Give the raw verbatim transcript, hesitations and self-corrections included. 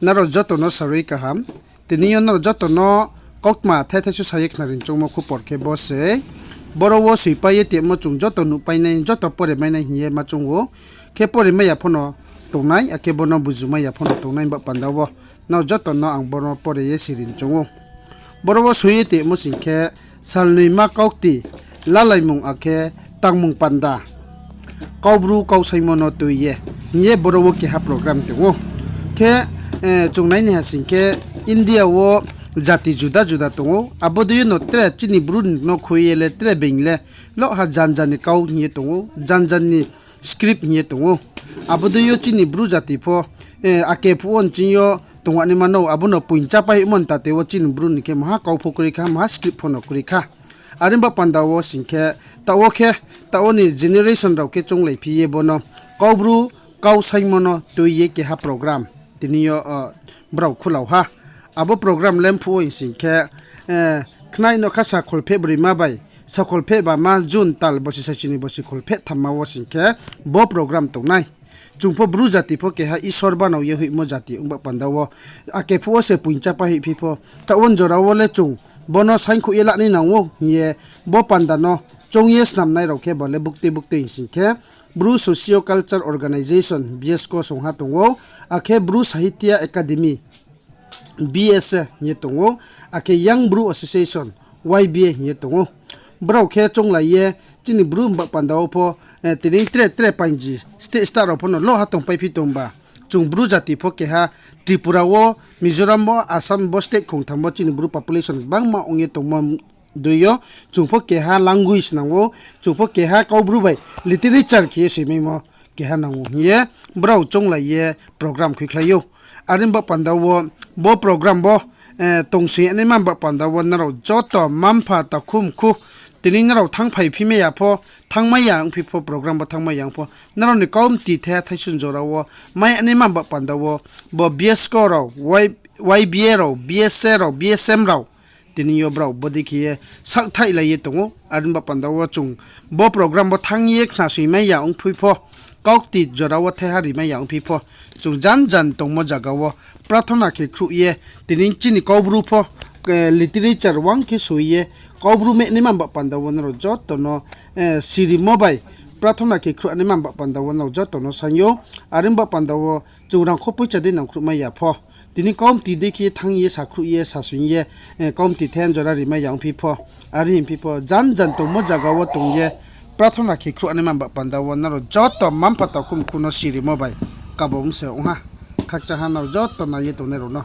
Nrao joto no sarui kaham. Tini yo nrao joto no kautma thai thai su sa ye khnari choungmo khupor khe bo se. Boro wo soipai ye tongmo chung joto nuhpai nai, joto pore mai nai hing ye ma choung ou. Khe pore mai ya pho no tongnai, akhe bo no buju mai ya pho no tongnai ba panda wo. Nrao joto no ang bo no pore ye siri choung ou. Boro wo soi ye tongmo sing khe, salnoima kaukti, lalaimung akhe tangmung panda. Kaubru kau saingmo no tui ye, hing ye boro wo keha program tong ou. Khe, chung nai ni ha sing khe, India wo jati juda juda tong ou. Abo dei yo no tre chini Bru ni no khui ye le tre being le, loh ha janja ni kau hing ye tong ou, janja ni script hing ye tong ou. Abo dei yo chini Bru jati pho, ake phuh wo nching yo tong ani mano, abo no poing chápai himo ni tate wo chini Bru ni khe maha kau pho kroi kha, maha script pho no kroi kha. Are ba panda wo sing khe, taoh wo khe, taoh wo ni generation rao khe chounglaiphi ye bo no, Kaubru kau saingmo no tui ye keha program. Tini yo, brao khulau ha. Abo program le mphuh wo hing sing khe, khnai no kha sakholpheh broima bai, sakholpheh ba ma June tal bosi saichini bosi kholpheh thamma wo sing khe, bo program tongnai. Chung pho Bru jati pho keha Isor banao ye hoihmo jati ong ba panda wo, ake phuh wo se poing chápai hoihphi pho, taoh wo jora wo le chung bo no saingkhouh ye lanai nang ou hing ye, bo panda no choung ye snamnai rao khe bo le buktui buktui hing sing khe, Bru Socio Culture Organization, BSCO songha tong ou, akhe Bru Sahitya Academy, BSA hing ye tong ou, akhe Young Bru Association, YBA hing ye tong ou. Brao khe chounglai ye chini Bru ba panda wo pho, tini tre tre painji state state rao pho no loh ha tongpaiphi tongba. Chung Bru jati pho keha Tripura wo, Mizoram wo, Assam bo state khongtham wo chini Bru population gbangma ong ye tongmo dei yo, chung pho keha language nang ou, chung pho keha Kaubru bai literature khe ye soimaimo keha nang ou hing ye, brao chounglai ye program khuikhlai ou. Are ba panda wo, bo program bo, tongsoi anaima ba panda wo nrao joto mma-mpha takhu mkhu, tini nrao thanngphai phi mai ya pho, thanngmai ya ongphi pho, program bo thanngmai ya ong pho, nrao ni kaumti the thaisun jora wo mai anaima ba panda wo, bo BSCO rao, YBA rao, BSA rao, BSM rao, tini yo brao bodei khe ye saohthaihlai ye tong ou. Are ba panda wo chung bo program bo thanng ye khnasoimai ya ongphi pho, kaukti jora wo thaiha rimai ya ongphi pho, chung jan jan tongmo zaga wo prathona khe khruh ye, tini chini Kaubru pho, literature wang khe soi ye, Kaubru mai naima ba panda wo nrao joto no, sirimo bai prathona khe khruh naima ba panda wo nrao joto no saing ou. Are ba panda wo chung rangkho poicha dei nangkhruhmai ya pho, tini kaumti dei khe thanng ye, sakhruh ye, sasoing ye, kaumti the jora rimai ya ongphi pho, are hingphi pho, jan jan tongmo zaga wo tong ye, prathona khe khruh naima ba panda wo nrao joto mma-mpha takhu mkhu no sirimo bai kabo ong se ong ha. Khakchang ha nrao joto nai ye tongnai rao no.